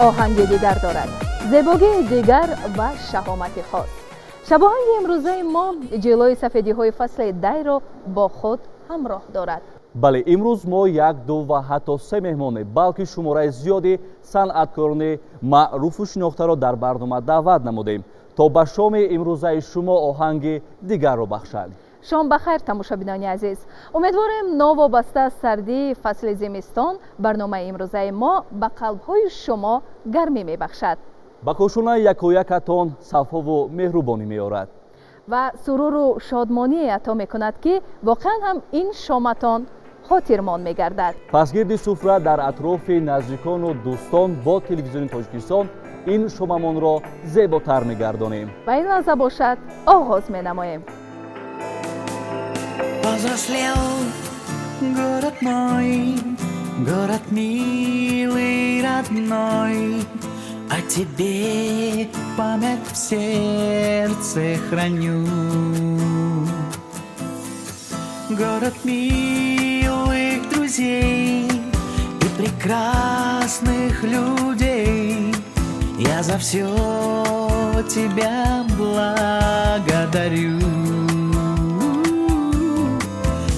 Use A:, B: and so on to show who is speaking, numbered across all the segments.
A: Оҳанги дигар дорад, зебогии дигар ва шаҳомати хос. Шабоҳанги имрӯзаи мо ҷилои сафедиҳои фасли дайро бо худ ҳамроҳ дорад.
B: Бале, имрӯз мо як, ду ва ҳатто се меҳмоне, балки шумораи зиёди санъаткорони маъруфу шинохтаро дар барнома даъват намудем, то ба шоми имрӯзаи шумо оҳанги дигарро бахшанд.
A: Шом ба хайр, тамошобинони азиз. Умедворем, новобаста аз сардии фасли зимистон, барномаи имрӯзаи мо ба қалбҳои шумо гармӣ мебахшад,
B: ба кошонаи якоякатон сафову меҳрубонӣ меорад
A: ва суруру шодмоние ато мекунад, ки воқеан ҳам ин шоматон хотирмон мегардад.
B: Пас гирди суфра, дар атрофи наздикону дӯстон, бо Телевизиони Тоҷикистон ин шомамонро зеботар мегардонем.
A: Ва ин лаҳза бошад, оғоз менамоем.
C: Повзрослел город мой, город милый, родной. О тебе память в сердце храню. Город милых друзей и прекрасных людей. Я за все тебя благодарю.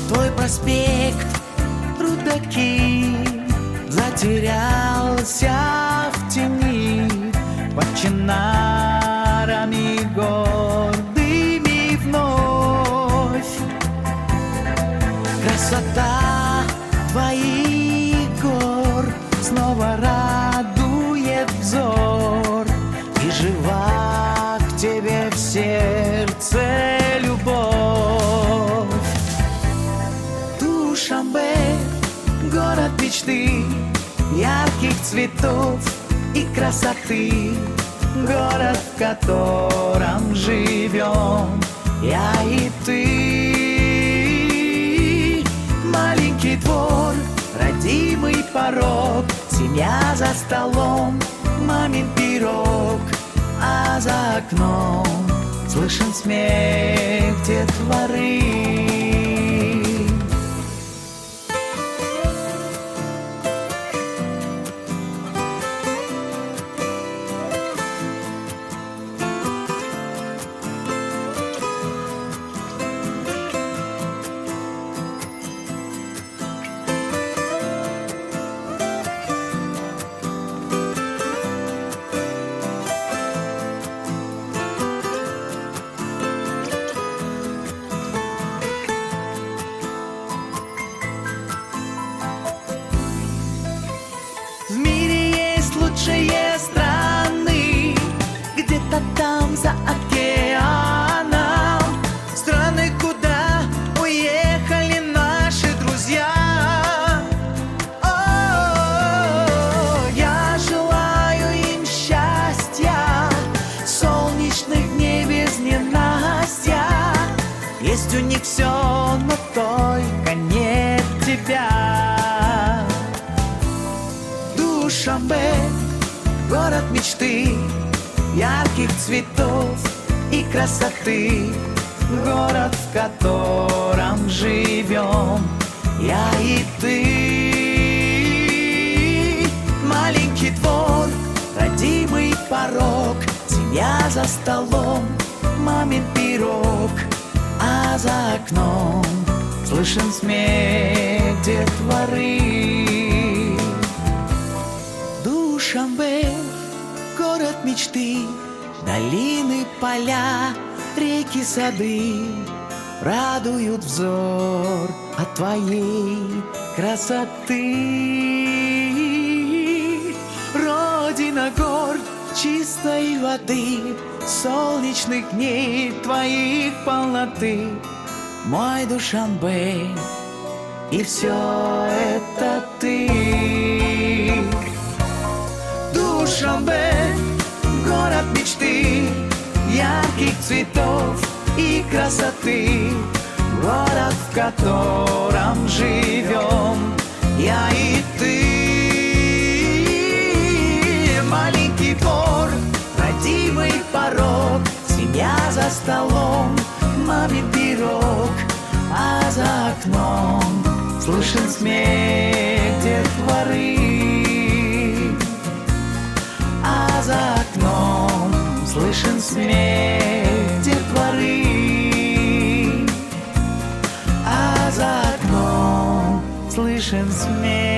C: Твой проспект Рудаки затерялся в тени под чинарами гордыми вновь. Красота твоих гор снова радует взор, и жива к тебе в сердце любовь. Душанбе, город мечты, ярких цветов и красоты, город, в котором живем я и ты. Маленький двор, родимый порог, семья за столом, мамин пирог, а за окном слышен смех детворы. В мире есть лучшие страны, где-то там за океаном, страны, куда уехали наши друзья. О, я желаю им счастья, солнечных дней без ненастья. Есть у них все, но только нет тебя. Душанбе, город мечты, ярких цветов и красоты, город, в котором живем я и ты. Маленький двор, родимый порог, семья за столом, мамин пирог, а за окном слышен смех детворы. Душанбе, город мечты, долины, поля, реки, сады радуют взор от твоей красоты. Родина гор, чистой воды, солнечных дней твоих полноты. Мой Душанбе, и все это ты. Душанбе, город мечты, ярких цветов и красоты, город, в котором живем я и ты. Маленький двор, родимый порог, семья за столом, мамин пирог, а за окном слышен смех детворы. за окном слышен смех детворы. А за окном слышен смех.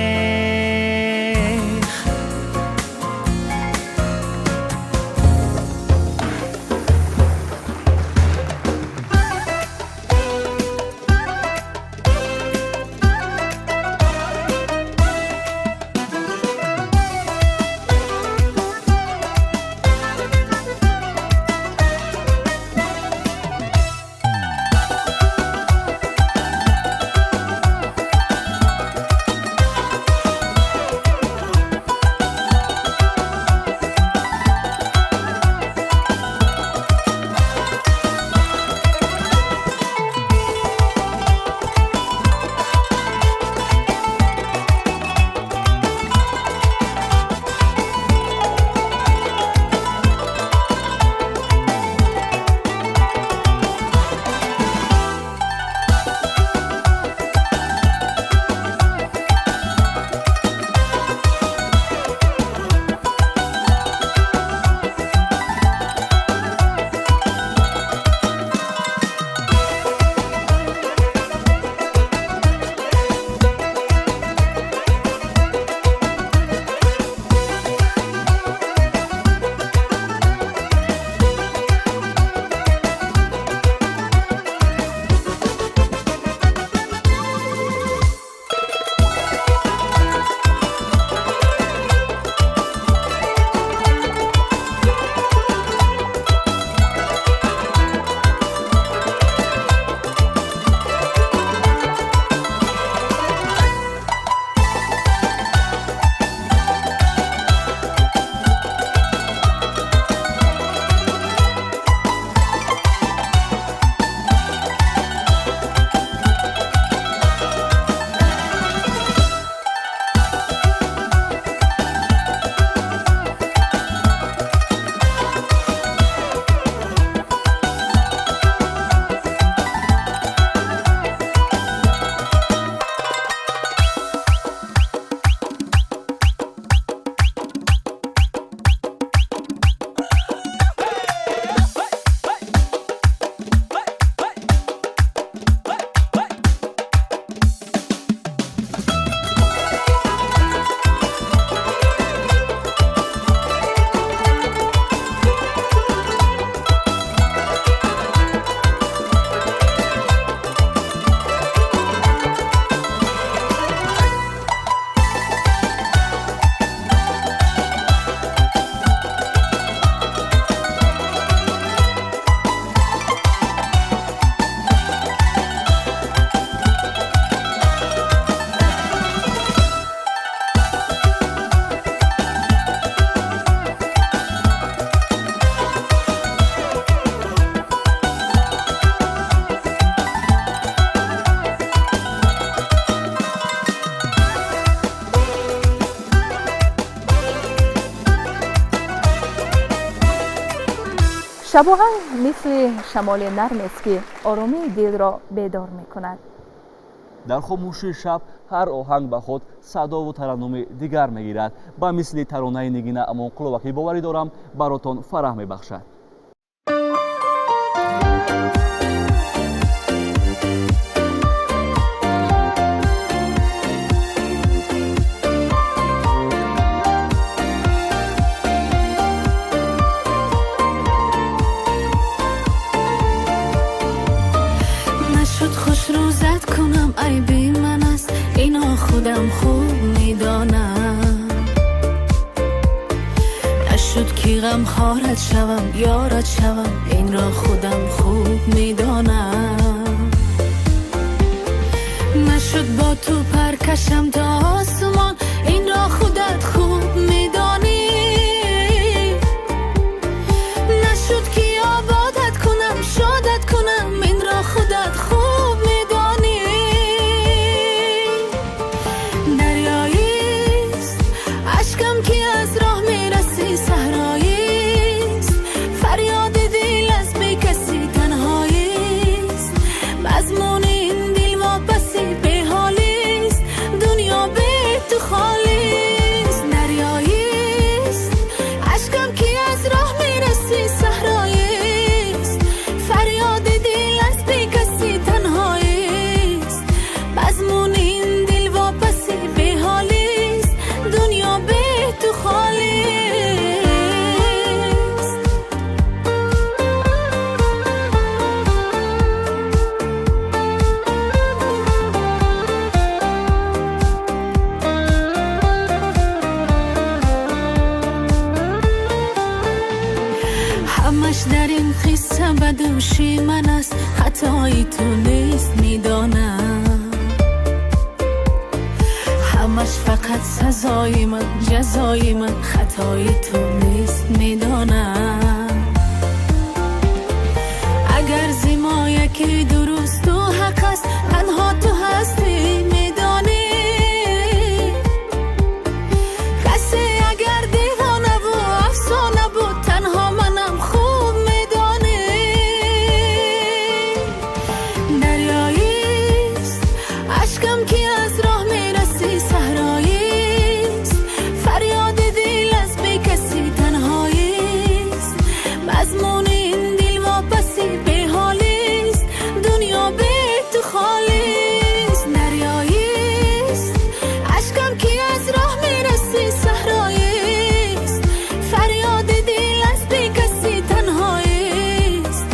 A: Шабоҳанг мисли шамоли нармест, ки оромии дилро бедор мекунад.
B: Дар хомӯшии шаб ҳар оҳанг ба худ садову тараннуми дигар мегирад, ба мисли таронаи Нигина Амонқулова, ки боварӣ дорам, баротон фараҳ мебахшад.
D: Нашуд хушрӯзат кунам, айби ман аст, ино худам хуб медонам. Нашуд ки ғамхорат шавам, ёрат шавам, инро худам хуб медонам. Нашуд бо ту паркашам то осмон, инро худат хуб медонӣ. Нашуд ки ободат кунам, шодат кунам, инро худат хуб медонӣ. Дарёист ашкам, ки аз роҳ мерасӣ, саҳроист фарёди дил аз бекасӣ, танҳоист мазмуни ин дилвопасӣ, беҳолист дунё бе ту холист. Ҳамаш дар ин қисса ба дӯши ман аст, хатои ту нест, медонам. Ҳамаш фақат сазои ман, ҷазои ман, хатои ту нест, медонам. Агар зи мо яке дурусту ҳақ аст, танҳо ту ҳастӣ, медонӣ. Касе агар девонаву афсона буд, танҳо манам, хуб медонӣ. Дарёист ашкам, ки аз роҳ мерасӣ, саҳроист фарёди дил аз бекасӣ, танҳоист мазмуни ин дилвопасӣ, беҳолист дунё бе ту, холист. Дарёист ашкам, ки аз роҳ мерасӣ, саҳроист фарёди дил аз бекасӣ, танҳоист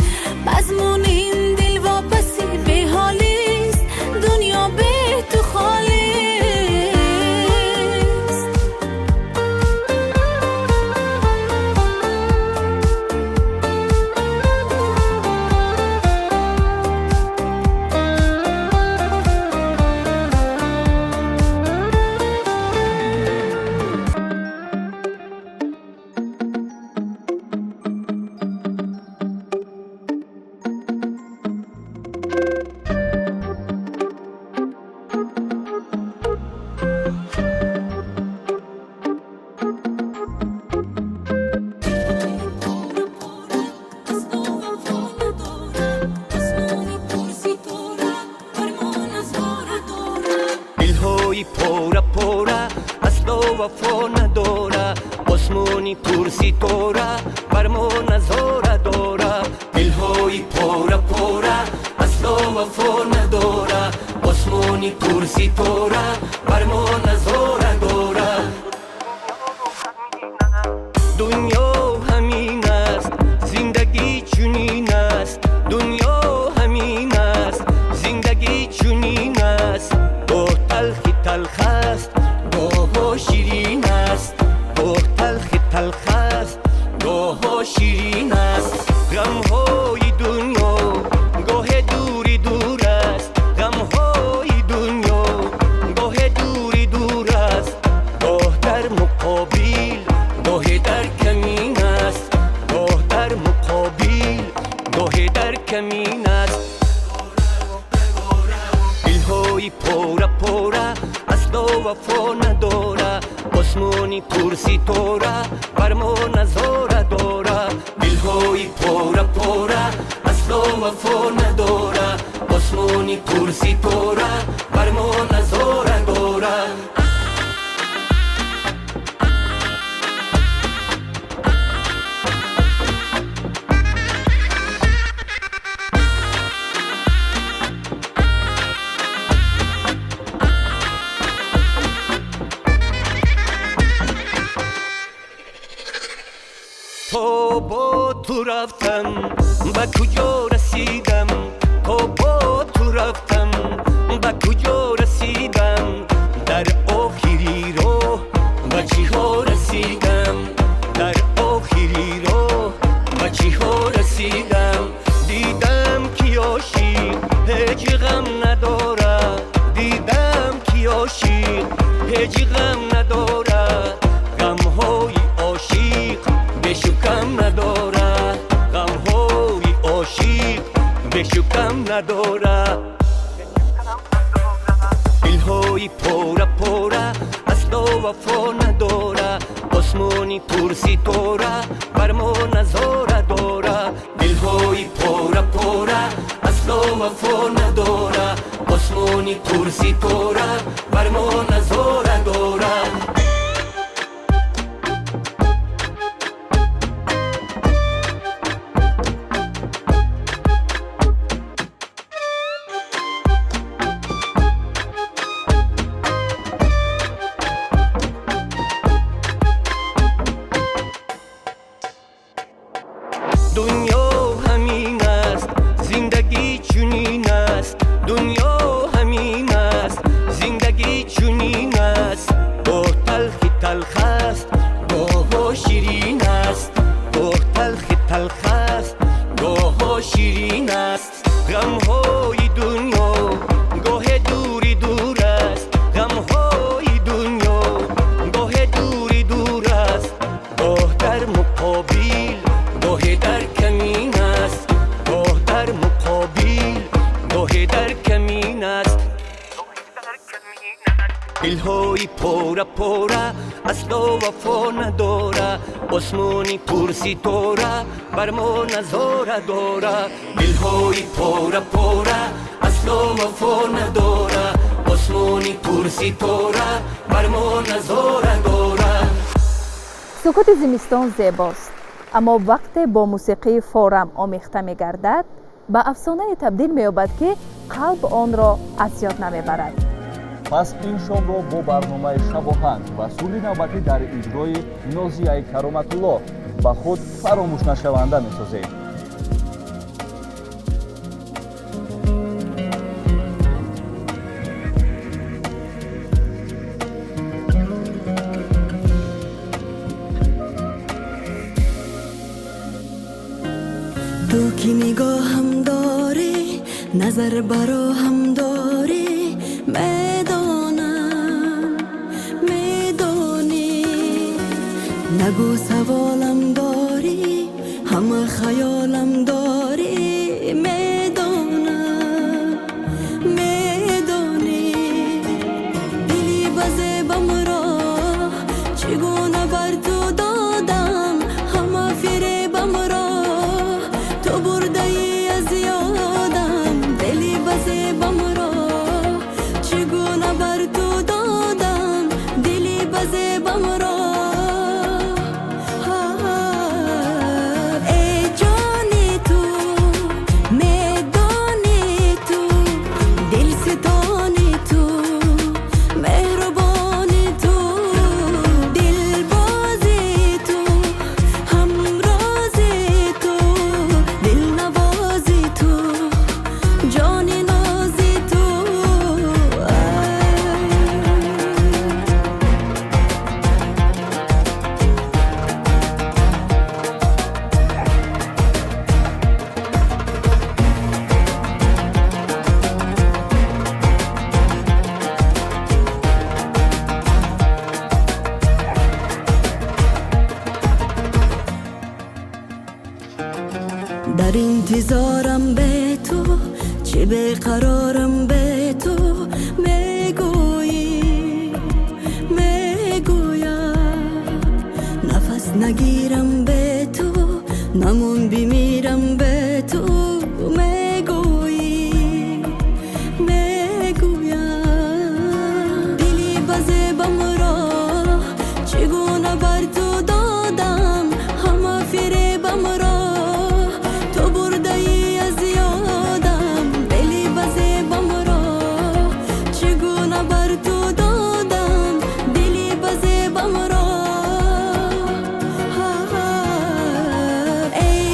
D: мазмуни ин дилвопасӣ, беҳолист дунё бе ту, холист.
E: Дилҳои пора пора асло вафо надора, осмони пурситора бар мо назора дора. Дилҳои пора пора асло вафо надора, осмони пурситора бар мо назора дора. Дунё ҳамин аст, зиндагӣ чунин аст. Дунё ҳамин аст, зиндагӣ чунин аст. Гоҳ талхи талх аст, гоҳо ширин аст. Гоҳ талхи талх аст, гоҳо ширин аст. Ғамҳои дунё гоҳе дури дур аст. Ғамҳои дунё гоҳе дури дур аст. Гоҳ дар муқобил, гоҳе дар камин аст. Гоҳ дар муқобил, гоҳе дар камин аст. Дилҳои пора пора асло вафо надора, осмони пурситора бар мо назора дора. Дилҳои пора пора асло вафо надора, осмони пурситора бар мо назора дора. То бо ту рафтам, ба куҷо расидам? То бо ту рафтам, ба куҷо расидам? Дар охири роҳ ба чиҳо расидам? Дар охири роҳ ба чиҳо расидам? Дидам, ки ошиқ ҳеҷ ғам надора. Дидам, ки ошиқ ҳеҷ ғам надора. Ғамҳои ошиқ бешу кам надора. Ғамҳои ошиқ бешу кам надора. Дилҳои пора пора асло вафо надора, осмони пурситора бар мо назора дора. Дилҳои пора пора асло вафо надора, осмони пурситора бар мо назора дора. Дунё ҳамин аст, зиндагӣ чунин аст. Дунё ҳамин аст, зиндагӣ чунин аст. Гоҳ талхи талх аст, гоҳо ширин аст. Гоҳ талхи талх аст, гоҳо ширин аст. Ғамҳои дунё гоҳе дури дур аст, ғамҳои дунё гоҳе дури дур аст. Гоҳ дар муқобил, гоҳе дар камин аст, гоҳ дар муқобил, гоҳе дар камин аст. Дилҳои пора пора асло вафо надора, осмони пурситора бар мо назора дора. Дилҳои пора пора асло вафо надора, осмони пурситора бар мо назора дора.
A: Сукути зимистон зебост, аммо вақте бо мусиқии форам омехта мегардад, ба афсонае табдил меёбад, ки қалб онро аз ёд намебарад.
B: Пас ин шомро бо барномаи Шабоҳанг ва суруди навбатӣ дар иҷрои Нозияи Кароматулло ба худ фаромӯшнашаванда месозем.
D: Ту ки нигоҳам дорӣ, назар бароҳам дорӣ, медонам, медонӣ. Нагӯ саволам дорӣ, ҳама хаёлам дорӣ, медонам, медонӣ. Дили ба зебамро чӣ гуна бар ту додам, ҳама фиребамро ту бурдаӣ аз ёдам. Дили ба зебамро чӣ гуна бар ту додам, дили ба зебамро. Эй ҷони ту, медонӣ ту, дилситони ту, меҳрубони ту, дилбози ту, ҳамрози ту, дилнавози ту, ҷони нози ту. Дар интизорам бе ту, чӣ беқарорам бе ту, мегӯӣ, мегӯям. Нафас нагирам бе ту, намон бимирам бе ту, мегӯӣ, мегӯям. Дили ба зебамро чӣ гуна бар ту додам, ҳама фиребамро ту бурдаӣ аз ёдам. Дили ба зебамро чӣ гуна бар ту додам, дили ба зебамро. Эй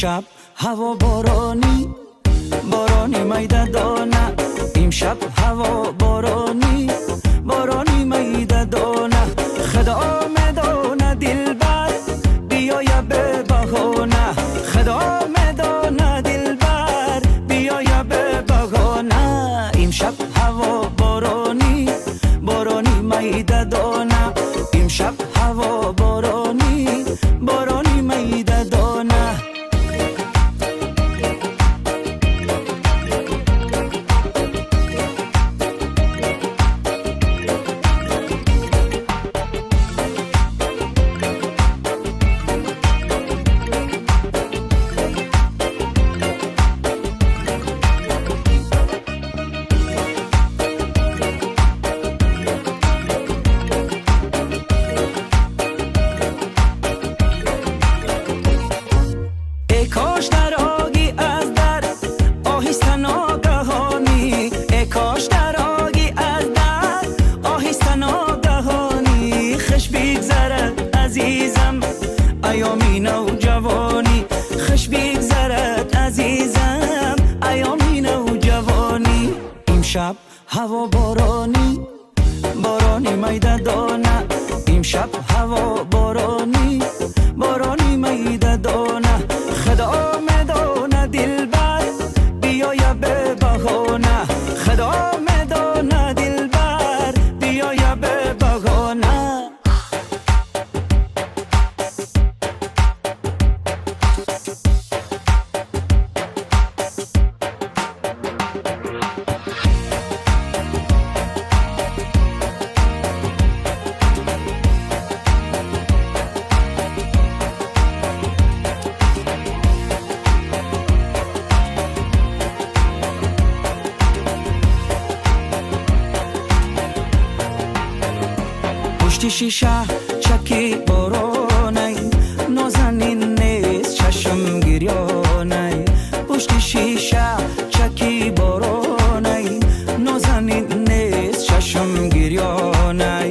C: Имшаб ҳаво борони, борони майда дона. Имшаб ҳаво борони, борони майда дона. Худо медона дилбар биёя бе баҳона. Худо медона дилбар биёя бе баҳона. Имшаб ҳаво борони, борони майда дона. Имшаб ҳаво борони, борони майда дона. Эй кош дароги аз дар оҳиста ногаҳонӣ. Эй кош дароги аз дар оҳиста ногаҳонӣ. Хуш бигзарад азизам айёми навҷавонӣ. Хуш бигзарад азизам айёми навҷавонӣ. Имшаб ҳаво борони, борони майда дона. Имшаб ҳаво борони, борони майда дона. Худо медона дилбар биёя бе баҳона. Худо медона дилбар биёя бе баҳона. Пушти шиша чаки боронай, нозанин нест чашм гирёнай. Пушти шиша чаки боронай, нозанин нест чашм гирёнай.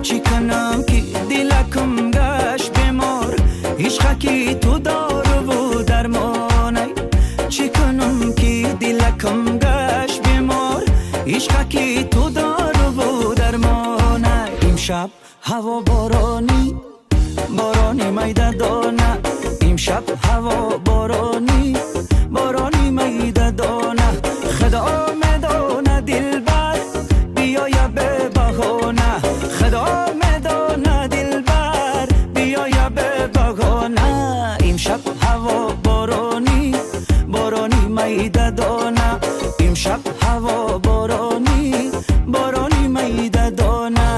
C: Чӣ кунам ки дилакам гашт бемор, ишқаки ту доруву дармонай. Чӣ кунам ки дилакам гашт бемор, ишқаки ту доруву дармонай. Имшаб ҳаво борони, борони майда дона. Имшаб ҳаво борони, борони майда дона. Худо медона дилбар биёя бе баҳона. Худо медона дилбар биёя бе баҳона. Имшаб ҳаво борони, борони майда дона. Имшаб ҳаво борони, борони майда дона.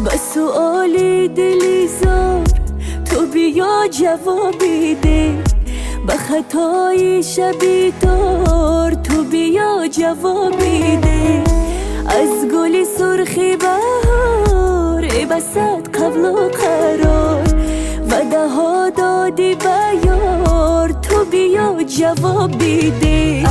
D: Ба суоли дили зор ту биё ҷавоб бидеҳ. Ба хатои шаби тор ту биё ҷавоб бидеҳ. Аз гули сурхи баҳор басад қавлу қарор. Ваъдаҳо додӣ ба ёр, ту биё ҷавоб бидеҳ.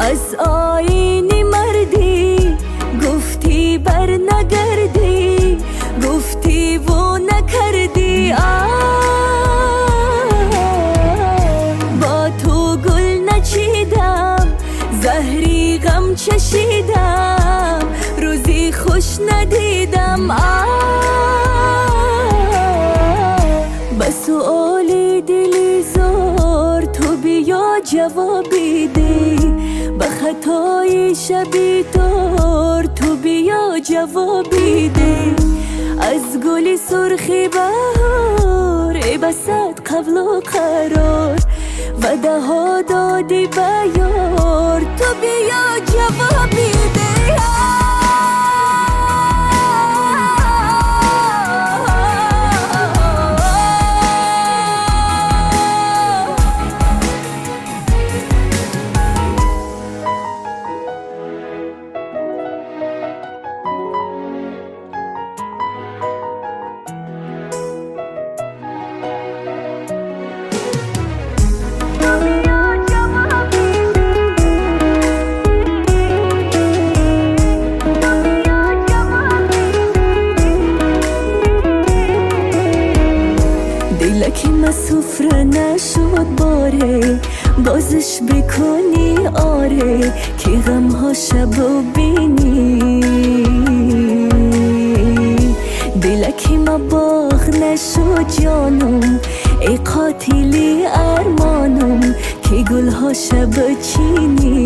D: Аз оини мардӣ гуфтӣ бар нагардӣ, гуфтиву накардӣ. Бо ту гул начидам, заҳри ғам чашидам, рӯзи хуш надидам. Ба суоли дили зор ту ҷавоби деҳ, ба хатои шаби тор ту биё ҷавоби деҳ. Аз гули сурхи баҳор эй басад қавлу қарор, ваъдаҳо додӣ ба ёр, ту биё ҷавоби деҳ. Дилаки ма суфра нашуд боре, бозаш бикунӣ оре, ки ғамҳо шабу бинӣ. Дилаки ма боғ нашуд ҷонум, эй қотили армонум, ки гулҳо шабу чинӣ.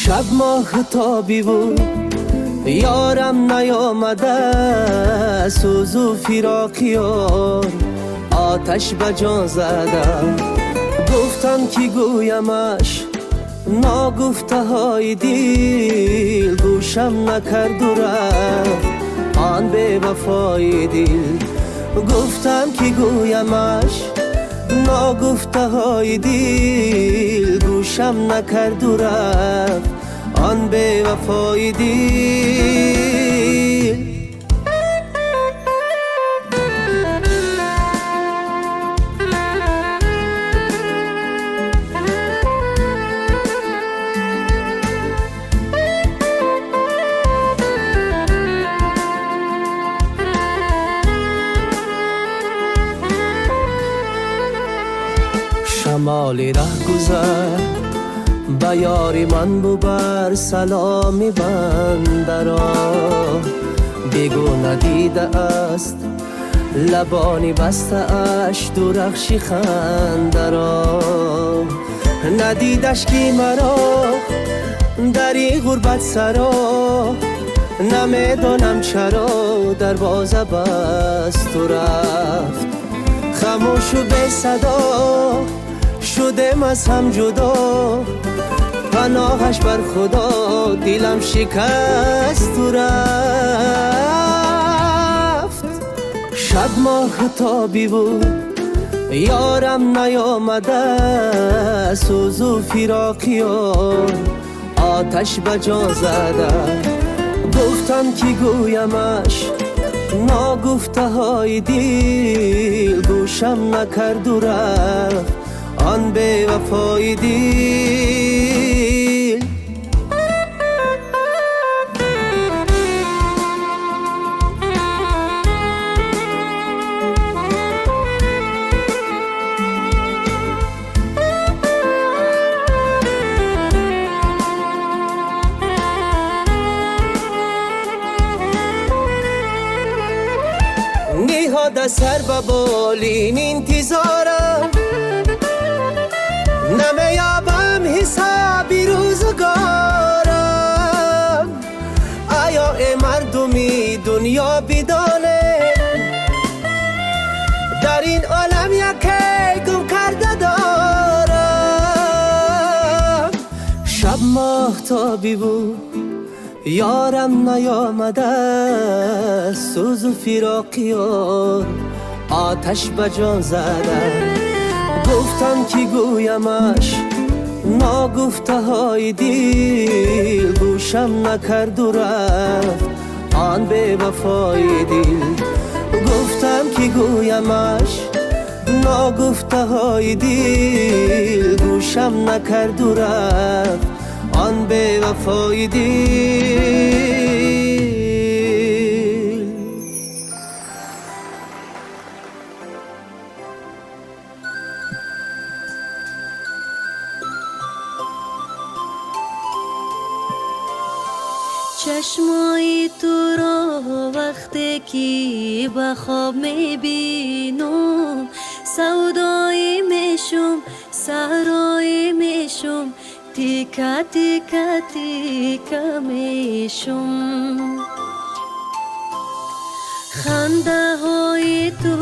F: Шаб моҳтобӣ буд, ёрам наёмада, сӯзу фироқи ёр оташ ба ҷон зада. Гуфтам ки гӯямаш ногуфтаҳои дил, гӯшам накарду рафт он бевафои дил. Гуфтам ки гӯямаш ногуфтаҳои дил, гӯшам накарду рафт он бевафои дил. Шамоли раҳгузар ба ёри ман бубар саломи бандаро, бигӯ надидааст лабони бастааш дурахши хандаро. Надидаш ки маро дар ин ғурбат саро, намедонам чаро дарвоза басту рафт. Хамӯшу бесадо шудем аз ҳам ҷудо, паноҳаш бар худо дилам шикасту рафт. Шаб моҳтобӣ буд, ёрам наёмада, сӯзу фироқи ёр оташ ба ҷон зада. Гуфтам ки гӯямаш ногуфтаҳои дил, гӯшам накарду рафт он бевафои дил. Ниҳода сар ба болин интизорам, намеёбам ҳисоби рӯзгорам. Оё эй мардуми дунё бидонед, дар ин олам яке гум карда дорам. Шаб моҳтобӣ буд, Ёрам наёмада, сӯзу фироқи ёр оташ ба ҷон зада. Гуфтам ки гӯямаш ногуфтаҳои дил, гӯшам накарду рафт он бевафои дил. Гуфтам ки гӯямаш ногуфтаҳои дил, гӯшам накарду рафт он бевафои дил.
D: Чашмои туро вақте ки ба хоб мебинам, савдоӣ мешум, саҳроӣ мешум, тика тика тика мешум. Хандаҳои ту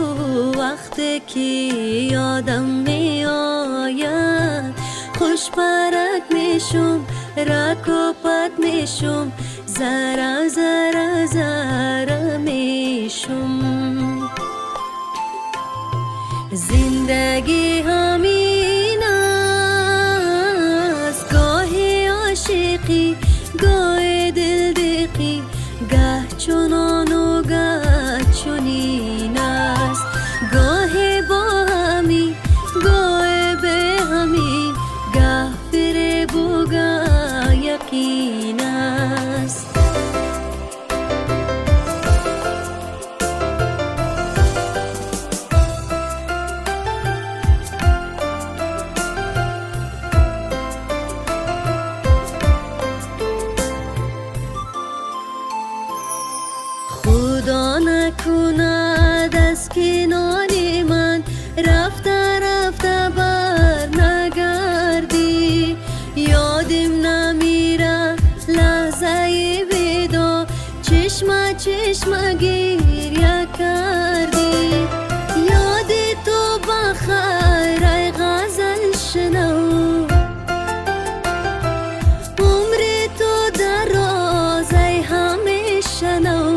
D: вақте ки ёдам меояд, хушпарак мешум, ракопат мешум, зара зара зара мешум. Зиндагӣ ҳамин аст, гоҳе ошиқӣ, гоҳе дилдиқӣ, гаҳ чунону гаҳ чунин аст. Гоҳе бо ҳамӣ, гоҳе беҳамӣ, гаҳ фиребу гаҳ яқин аст. Худо накунад аз кинори ман рафта рафта бар нагардӣ, ёдим намира лаҳзаи видо, чишма чишма гиря кардӣ. Ёди ту ба хайр ай ғазал шунав, умри ту дароз ай ҳамеша нав.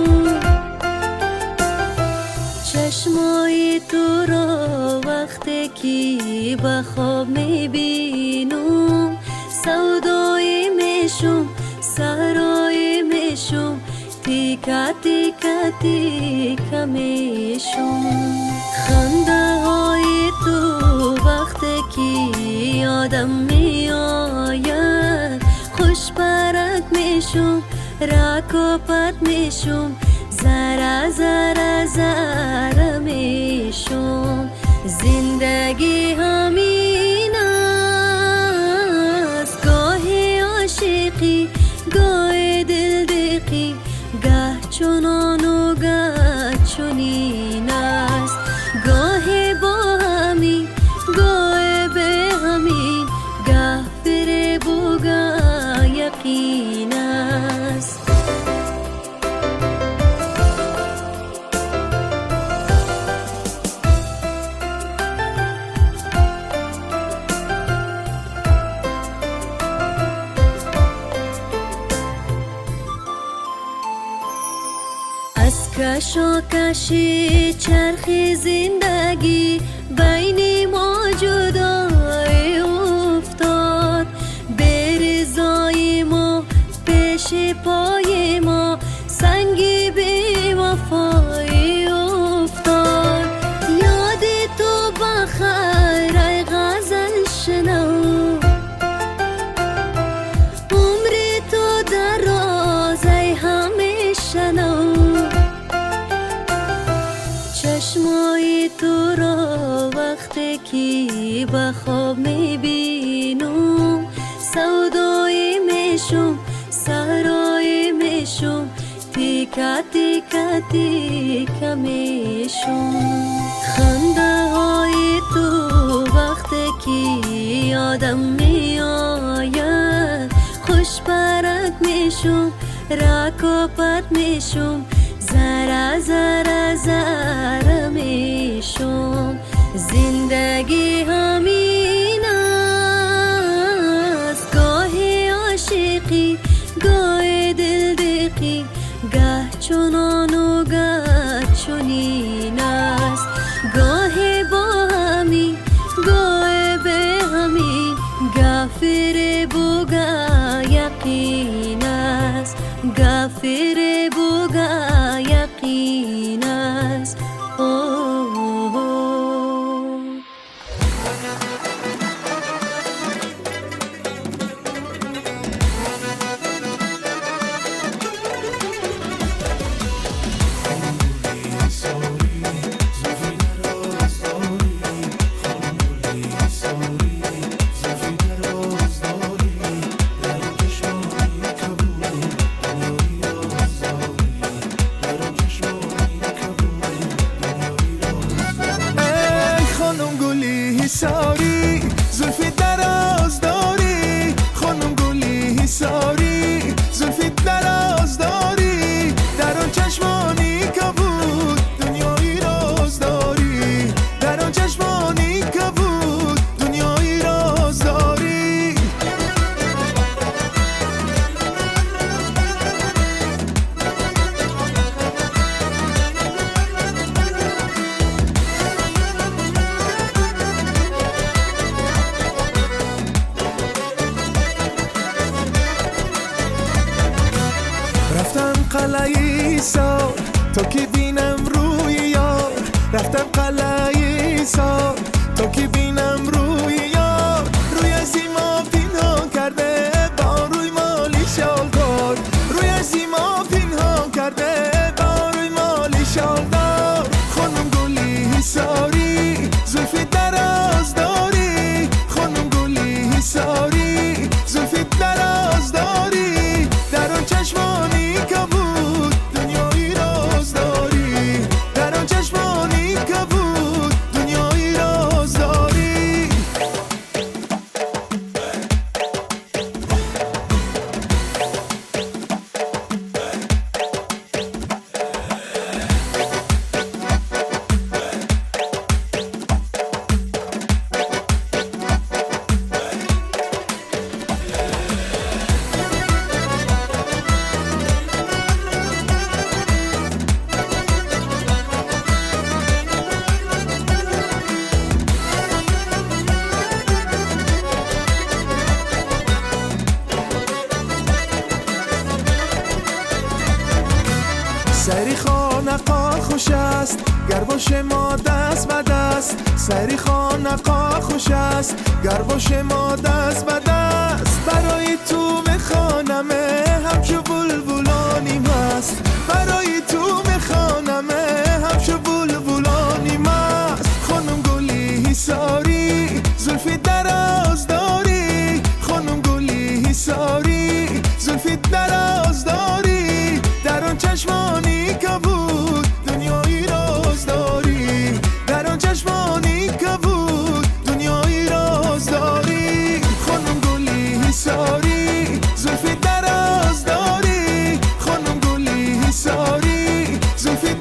D: Чашмои туро вақте ки ба хоб мебинам, савдоӣ мешум, саҳроӣ мешум, тика тика тика мешум. Хандаҳои ту вақте ки ёдам меояд, хушпарак мешум, ракопат мешум, зара зара зара мешум. Зиндагӣ ҳамин аст, гоҳе ошиқӣ, гоҳе дилдиқӣ, гаҳ чунону гаҳ чунин аст. Гоҳе бо ҳамӣ, гоҳе беҳамӣ, гаҳ фиребу гаҳ яқин аст. Аз кашокаши чархи зиндагӣ байни мо ҷудоӣ уфтод, беризои мо пеши пои мо санги бевафоӣ уфтод. Ёди ту ба хайр ай ғазал шунав, умри ту дароз ай ҳамеша нав. Чашмои туро вақте ки ба хоб мебинам, савдоӣ мешум, саҳроӣ мешум, тика тика тика мешум. Хандаҳои ту вақте ки ёдам меояд, хушпарак мешум, ракопат мешум, зара зара зара мешум. Зиндагӣ ҳамин аст, гоҳе ошиқӣ, гоҳе дилдиқӣ.
F: ҳисорӣ, зулфи дароз дорӣ, хонум гули ҳисорӣ, зулфи дароз дорӣ, дар он чашмони кабуд дунёи роз дорӣ, дар он чашмони кабуд дунёи роз дорӣ. Рафтам қалъаи ҳисор то ки бинам рӯи ёр, рафтам қалъаи ҳисор то ки бинам рӯи ёр, рӯй аз мо пинҳон карда бо рӯи моли шолдор, рӯй аз мо пинҳон карда бо рӯи моли шолдор. Хонум гули ҳисорӣ, зулфи дароз дорӣ, хонум гули ҳисорӣ, зулфи дароз дорӣ, дар он чашмони кабуд дунёи роз дорӣ, дар он чашмони кабуд дунёи роз дорӣ. Сари хонақо хуш аст гар боше мо даст ба даст, сари хонақо хуш аст гар боше мо даст ба даст, барои ту мехонам ҳамчу булбулони маст, барои ту мехонам ҳамчу булбулони маст. Хонум гули ҳисорӣ, зулфи дароз дорӣ, хонум гули ҳисорӣ, зулфи дароз дорӣ, дар он чашмони кабуд дунёи роз дорӣ, дар он чашмони кабуд дунёи роз дорӣ. Хонум гули ҳисорӣ, зулфи дароз дорӣ, хонум гули ҳисорӣ, зулфи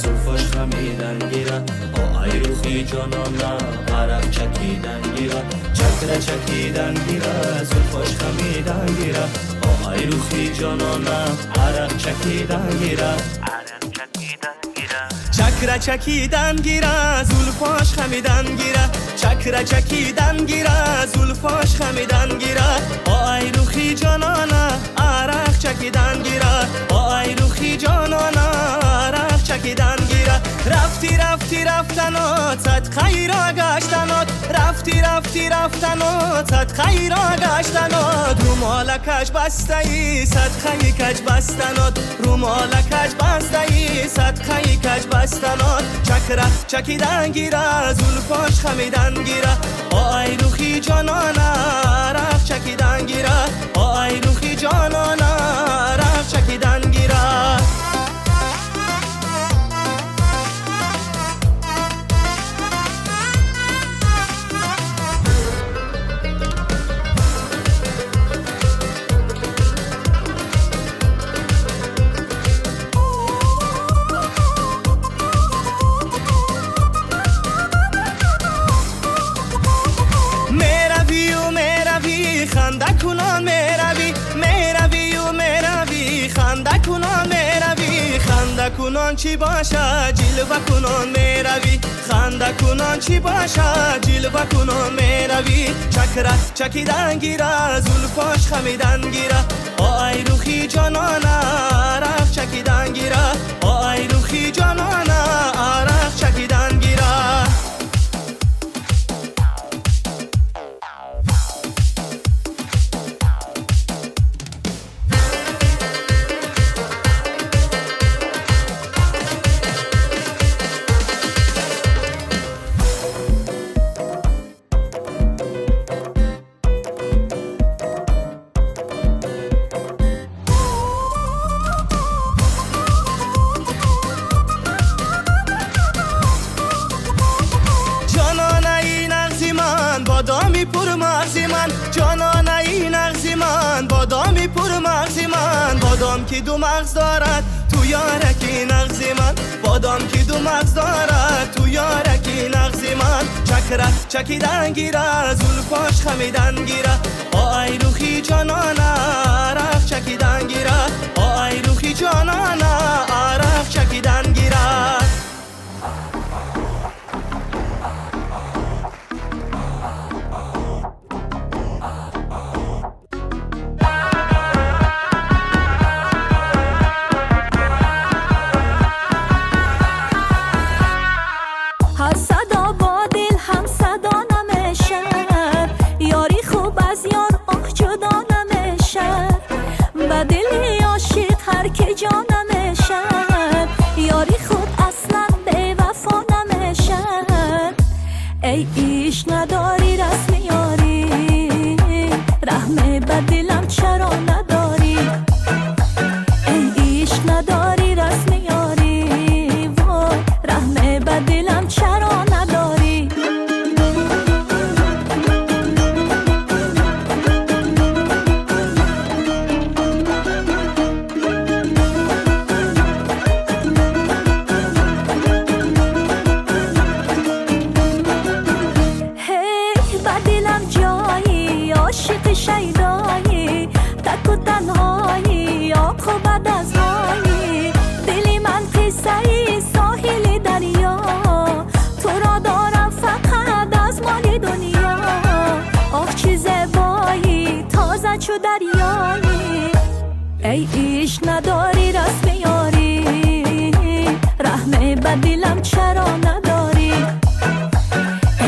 G: Зулфош хамидан гира, о ай рухи ҷонона, арақ чакидан гира. Чакра чакидан гира, зулфош хамидан гира, о ай рухи ҷонона, арақ чакидан гира.
F: Чакра чакидан гира, зулфош хамидан гира. Чакра чакидан гира, зулфош хамидан гира, о ай рухи ҷонона, арақ чакидан гира. О ай рухи ҷонона, арақ чакидан гира. Рафти, рафти, рафтанот, садқаиро гаштанот. Рафти, рафти, рафтанот, садқаиро гаштанот. Румолакаш бастаи, садқаи каҷ бастанот. Румолакаш бастаи, садқаи каҷ бастанот. Чакра чакидан гира, зулфош хамидан гира, о ай рухи ҷонона, арақ чакидан гира. О ай рухи ҷонона, арақ чакидан гира. Меравию мерави, ханда кунон мерави. Меравию мерави, ханда кунон мерави. Ханда кунон чӣ бошад, ҷилва кунон мерави. Ханда кунон чӣ бошад, ҷилва кунон мерави. Чакра чакидан гира, зулфош хамидан гира, о ай рухи ҷонона, арақ чакидан гира. О ай рухи ҷонона, арақ чакидан гира. Ҷононаи нағзи ман, бодоми пурмағзи ман. Ҷононаи нағзи ман, бодоми пурмағзи ман. Бодом ки ду мағз дорад, ту ёраки нағзи ман. Бодом ки ду мағз дорад, ту ёраки нағзи ман. Чакра чакидан гира, зулфош хамидан гира, о ай рухи ҷонона, арақ чакидан гира. О ай рухи ҷонона, арақ чакидан гира.
D: Ҳар садо бо дил ҳам садо намешавад, ёри хуб аз ёр оҳ ҷудо намешавад. Ба дили ошиқ ҳар ки ҷо намешавад, ёри худ аслан бевафо намешавад. Эй ишқ надорӣ расми ёрӣ, раҳме ба дилам чаро надорӣ? Эй ишқ надорӣ расми ёрӣ, вой, раҳме ба дилам чаро надорӣ? Ҳей, ба дилам ҷойӣ, ошиқи шайдоӣ, таку танҳоӣ, оқубат аз моӣ. Дили ман қиссаи соҳили дарё, туро дорам фақат аз моли дунё. Оҳ, чӣ зебоӣ, тоза чу дарёӣ. Эй ишқ надорӣ расми ёрӣ, раҳме ба дилам чаро надорӣ?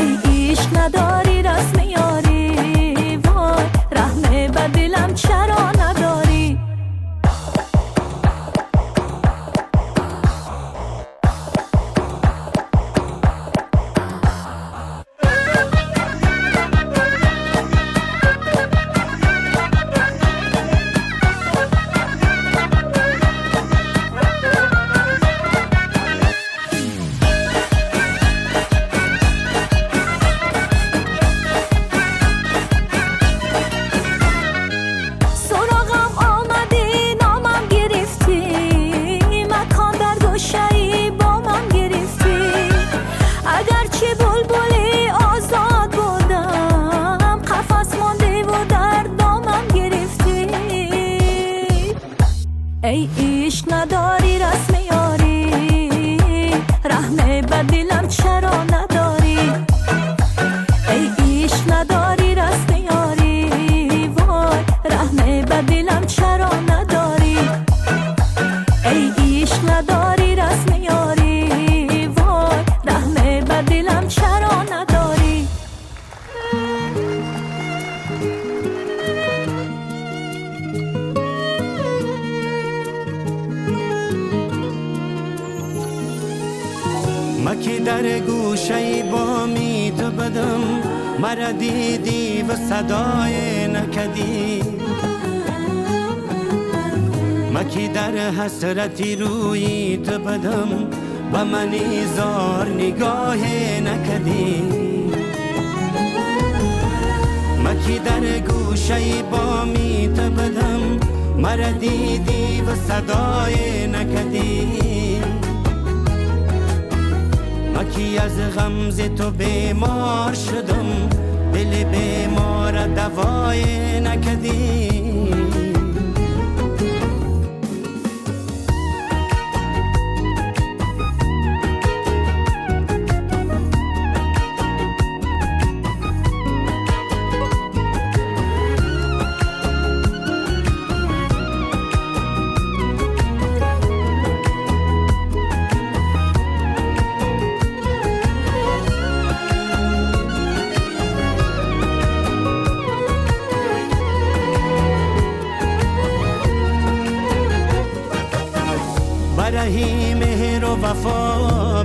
D: Эй ишқ надорӣ расми ёрӣ, вой, раҳме ба дилам чаро надорӣ? Эй ишқ надорӣ расми ёрӣ, раҳме ба дилам чаро надорӣ? Эй ишқ надорӣ расми ёрӣ, вой раҳме ба дилам чаро надорӣ? Эй ишқ надорӣ расми ёрӣ, вой раҳме ба дилам чаро надорӣ?
E: Маки дар гӯшаи боми ту будам, мара дидӣ ва садое накардӣ. Маки дар ҳасрати рӯи ту будам, ба мани зор нигоҳе накардӣ. Маки дар гӯшаи боми ту будам, мара дидӣ ва садое накардӣ. Маки аз ғамзи ту бемор шудам, дили бемора давое накардӣ. Бараҳи меҳру вафо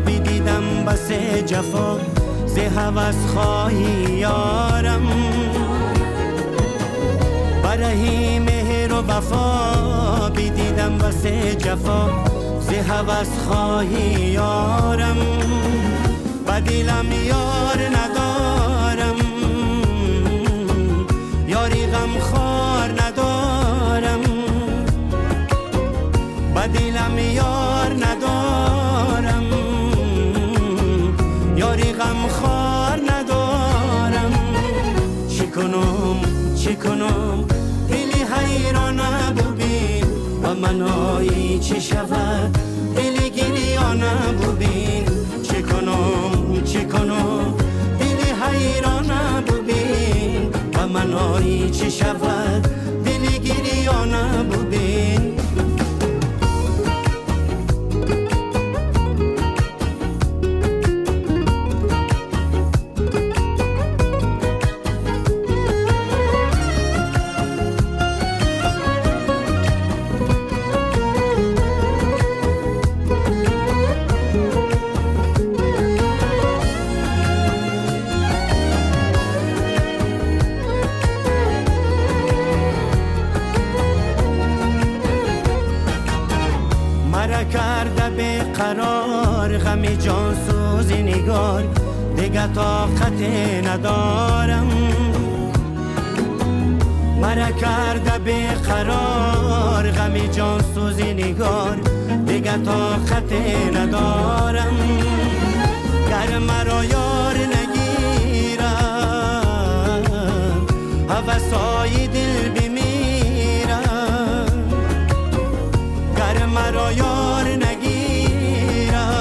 E: бидидам бас ҷафо, зи ҳавас хоҳӣ ёрам. Бараҳи меҳру вафо бидидам бас ҷафо, зи ҳавас хоҳӣ ёрам. Ба дилам ёр надорам, ёри ғамхор надорам. Ба дилам ёр надорам, ёри ғамхор надорам. Чӣ кунам, чӣ кунам, дили ҳайрона бубин, ба манои чӣ шавад дили гирёна бубин. Чӣ кунам, чӣ кунам, дили ҳайрона бубин, ба манои чӣ шавад дили гирёна бубин. Карда беқарор ғами ҷонсӯзи нигор, дига тоқате надорам. Мара карда беқарор ғами ҷонсӯзи нигор, дига тоқате надорам. Гар маро ёр нагирад, ҳавасои дил бимирад. Гар маро ёр нагирад,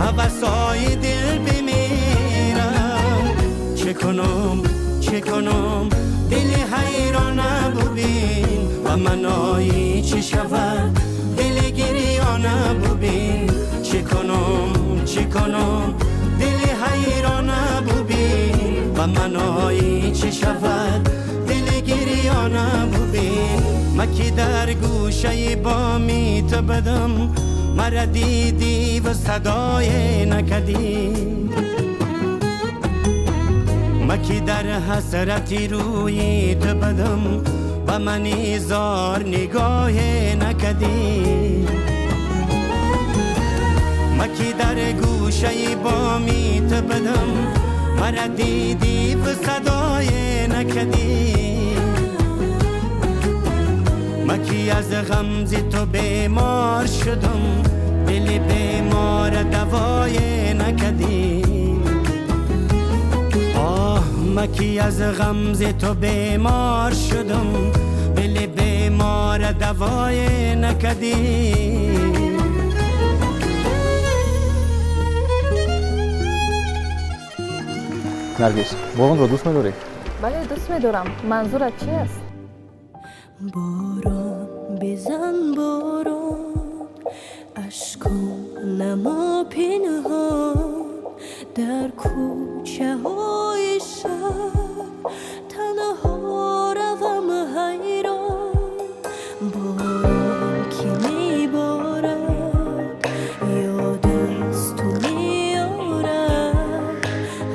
E: ҳавасои дил бимирад. Чӣ кунам, чӣ кунам, дили ҳайрона бубин, ба манои чӣ шавад дили гирёна бубин. Чӣ кунам, чӣ кунам, дили ҳайрона бубин, ба манои чӣ шавад дили гирёна бубин. Маки дар гӯшаи боми ту будам, мара дидӣ ва садое накардӣ. Маки дар ҳасрати рӯи ту будам, ба мани зор нигоҳе накардӣ. Маки дар гӯшаи боми ту будам, мара дидӣ ва садое накардӣ. Маки аз ғамзи ту бемор шудам, дили бемор давое накардӣ. Оҳ, маки аз ғамзи ту бемор шудам, дили دل ما را دوای نکدی.
B: Наргис, боронро дӯст медорӣ?
A: Бале, дӯст медорам. Манзурат чи аст?
D: Борон бизан, борон, ашкон намо пинҳон, дар кӯчаҳои шаҳр танҳо равам ҳайрон. Борон ки меборад, ёд аз ту меорад,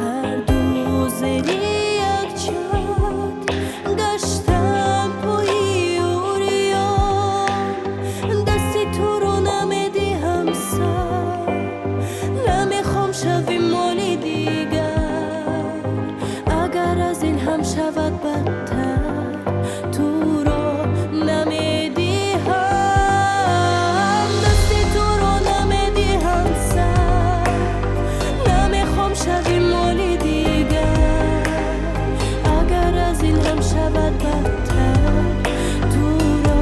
D: ҳар ду зери як чат гаштам пои уриён. Дасти туро намедиҳам сар, намехом шави моли дигар, агар аз ин ҳам шавад бадтар, туро намедиҳам. Дасти туро намедиҳам сар, намехом шави моли дигар, агар аз ин ҳам шавад бадтар, туро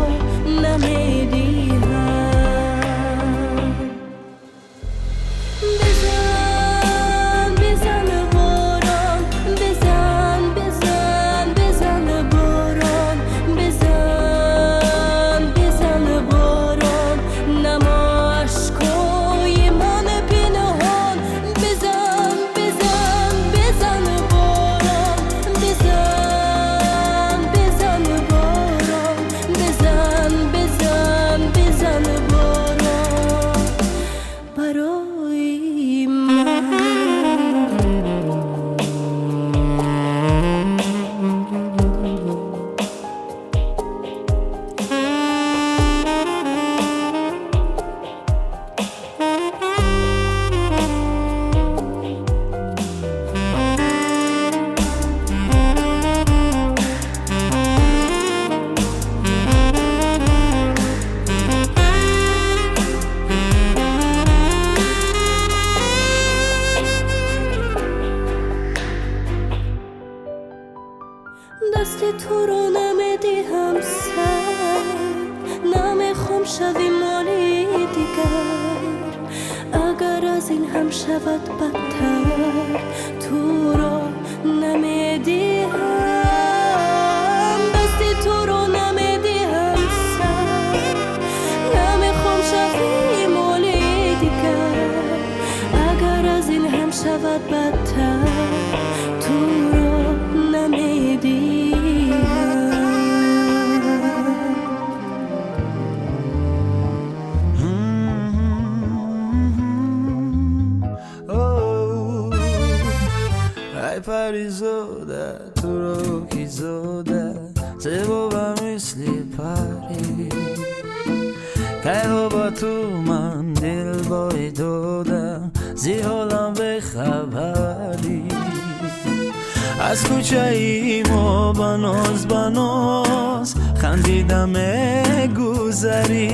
D: намедиҳам. Бизан, бизан борон, бизан, бизан, бизан борон, бизан, бизан борон, намо ашкҳои ман пинҳон. Бизан, бизан, бизан борон, бизан, бизан борон, бизан, бизан, бизан борон барои ман. Дасти туро намедиҳам сар, намехом шави моли дигар, агар аз ин ҳам шавад бадтар, туро намедиҳам. Дасти туро намедиҳам сар, намехом шави моли дигар, агар аз ин ҳам шавад бадтар, туро намедиҳам.
G: Ай паризода, туро ки зода, зебо ба мисли пари, кайҳо ба ту ман дил бой додам, зи ҳолам бехабарӣ. Аз кӯчаи мо ба ноз ба ноз хандида мегузарӣ,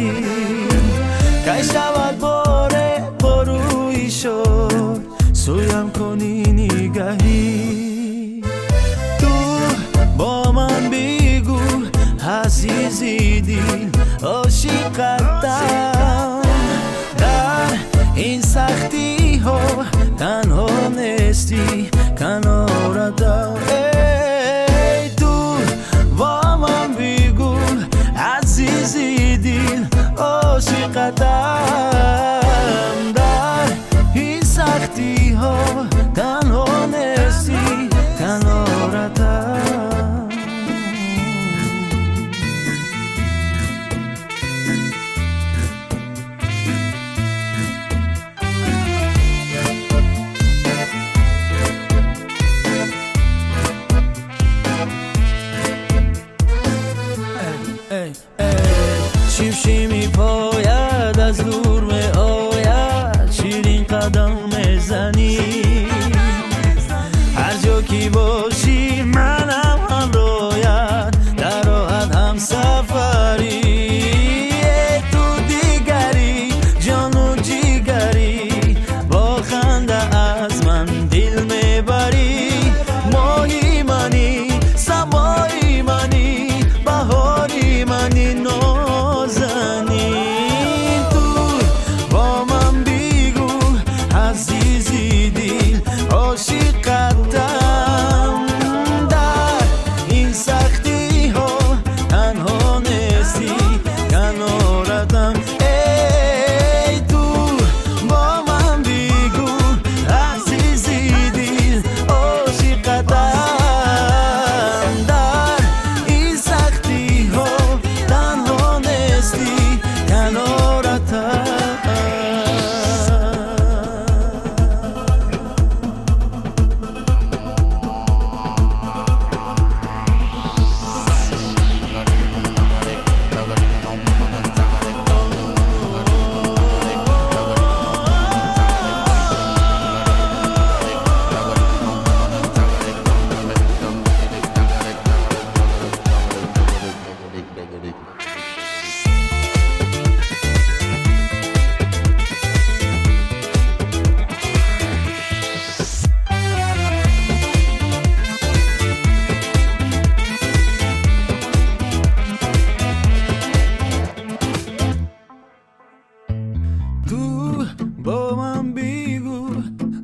G: кай шавад боре бо рӯи шод сӯям кунӣ нигаҳӣ. Ту бо ман бигӯ азизи дил, ошиқатам, дар ин сахтиҳо танҳо нестӣ, каноратам. Эй ту бо ман бигӯ азизи дил, ошиқатам, дар ин сахтиҳо танҳо нестӣ, каноратам.
F: بگو با من بگو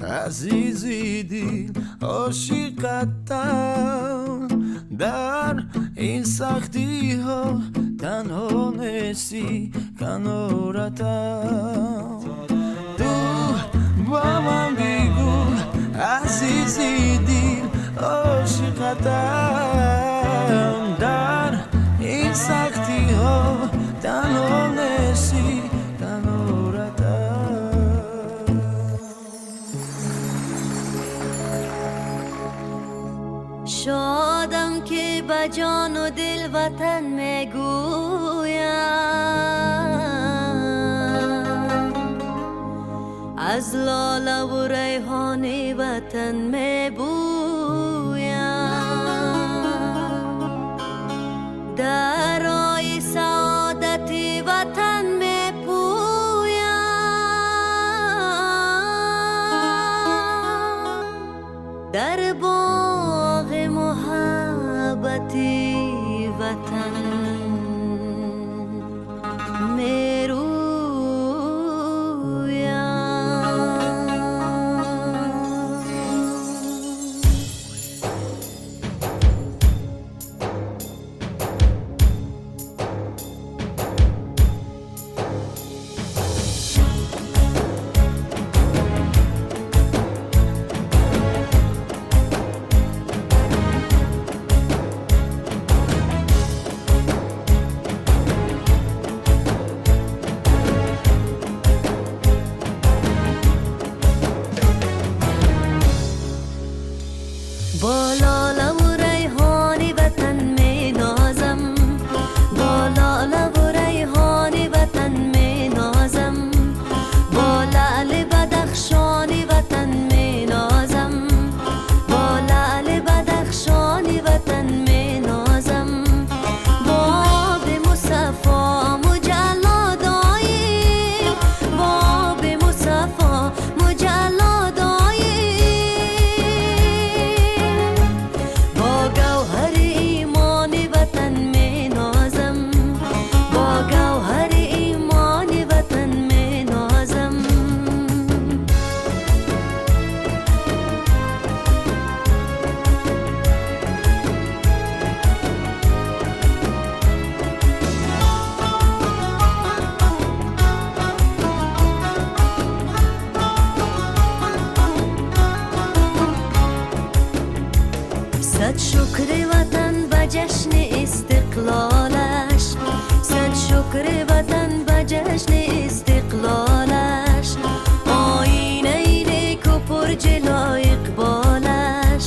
F: عزیزی دل عاشقتم در این سختی ها تنها نیستی کنارتم تو با من بگو عزیزی دل عاشقتم در این سختی ها تنها نیستی کنارتم.
D: شادم که به جان و دل وطن میگویم، از لاله و ریحان وطن میبویم، در راه سعادت وطن میپویم، در باغ محبت وطن میرویم. با لاله و ریحان وطن می نازم، با لاله و ریحان وطن می نازم، با لعل بدخشان وطن می نازم، با لعل بدخشان وطن می نازم، با آب مصفا مجلا داییم، با آب مصفا مجلا داییم، با گوهر ایمان وطن می نازم، با گوهر ایمان وطن می نازم. صد شکر وطن به جشن استقلالش، صد شکر وطن به جشن استقلالش، آینه نیک و پرجلا اقبالش،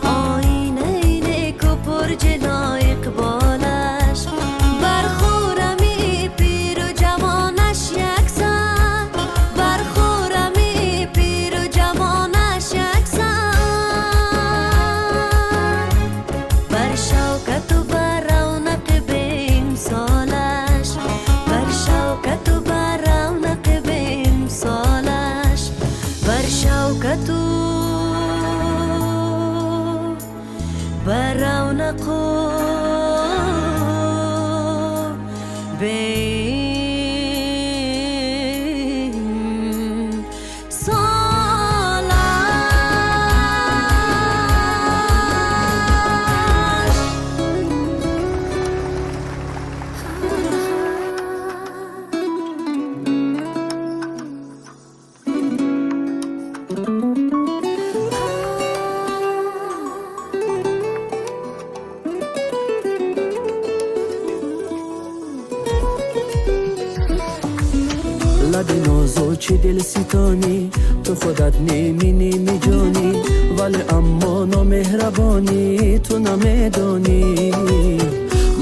D: آینه نیک و پرجلا اقبالش، بر خرمی پیر و جوانش یکسان، بر خرمی پیر و جوانش یکسان، بر شوکت و بر رونق بی‌مثالش، بر شوکت و بر رونق بی‌مثالش، بر شوکت و بر رونق بی‌مثالش.
G: لب نازو چه دل ستانی، تو خودت نیمی نیمی جانی، ولی اما نامهربانی تو نمیدانی.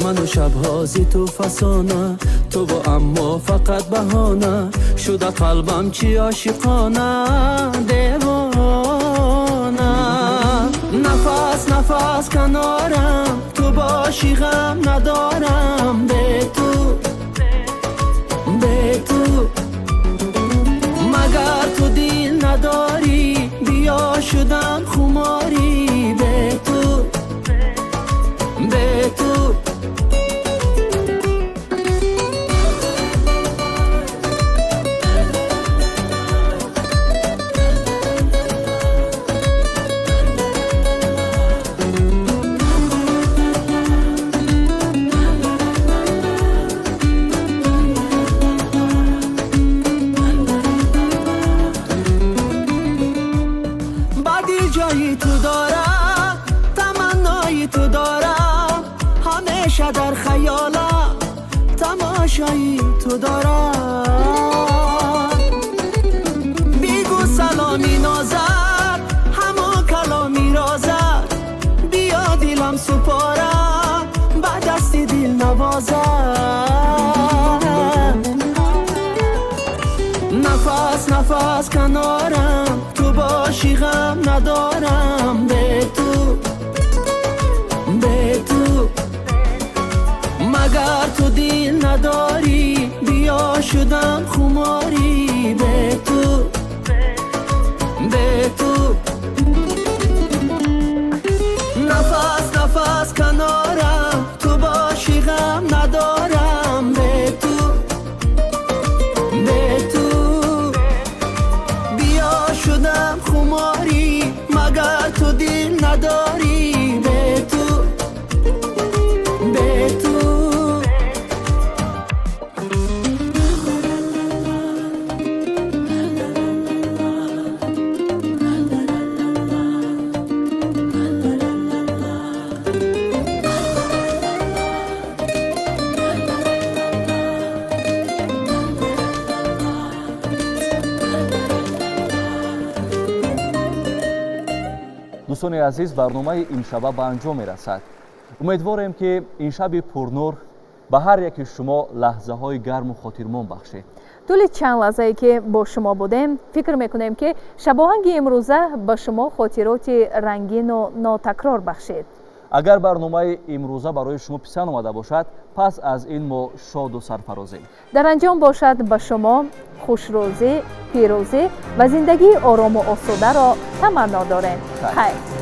G: منو شبها زی تو فسانه، تو و اما فقط بهانه، شده قلبم چی عاشقانه دیوانه. نفس نفس کنارم تو باشی غم ندارم، به تو به تو مگر تو دل نداری، بیا شدم خماری به تو به تو.
C: ту дорам, таманнои ту дорам, ҳамеша дар хаёлам тамошои ту дорам. Бигӯ саломи нозат, ҳамон каломи розат, биё дилам супорам ба дасти дил навозат. Нафас нафас канорам, ту бошӣ ғам надорам, бе ту, бе ту. Магар ту дил надорӣ, биё шудам хуморӣ, бе ту, бе ту. Нафас нафас канорам, ту бошӣ ғам надорам, бе ту, бе ту. Биё шудам хуморӣ, магар ту дил надорӣ, бе ту, бе ту.
B: Дӯстони азиз, барномаи имшаба ба анҷом мерасад. Умедворем, ки ин шаби пурнур ба ҳар яки шумо лаҳзаҳои гарму хотирмон бахшид.
A: Тӯли чанд лаҳзае ки бо шумо будем, фикр мекунем, ки шабоҳанги имрӯза ба шумо хотироти рангину нотакрор бахшид.
B: Агар барномаи имрӯза барои шумо писанд омада бошад, пас аз ин мо шоду сарфарозем.
A: Дар анҷом бошад ба шумо хушрӯзӣ, пирӯзӣ ва зиндагии орому осударо таманно дорем. Хайр.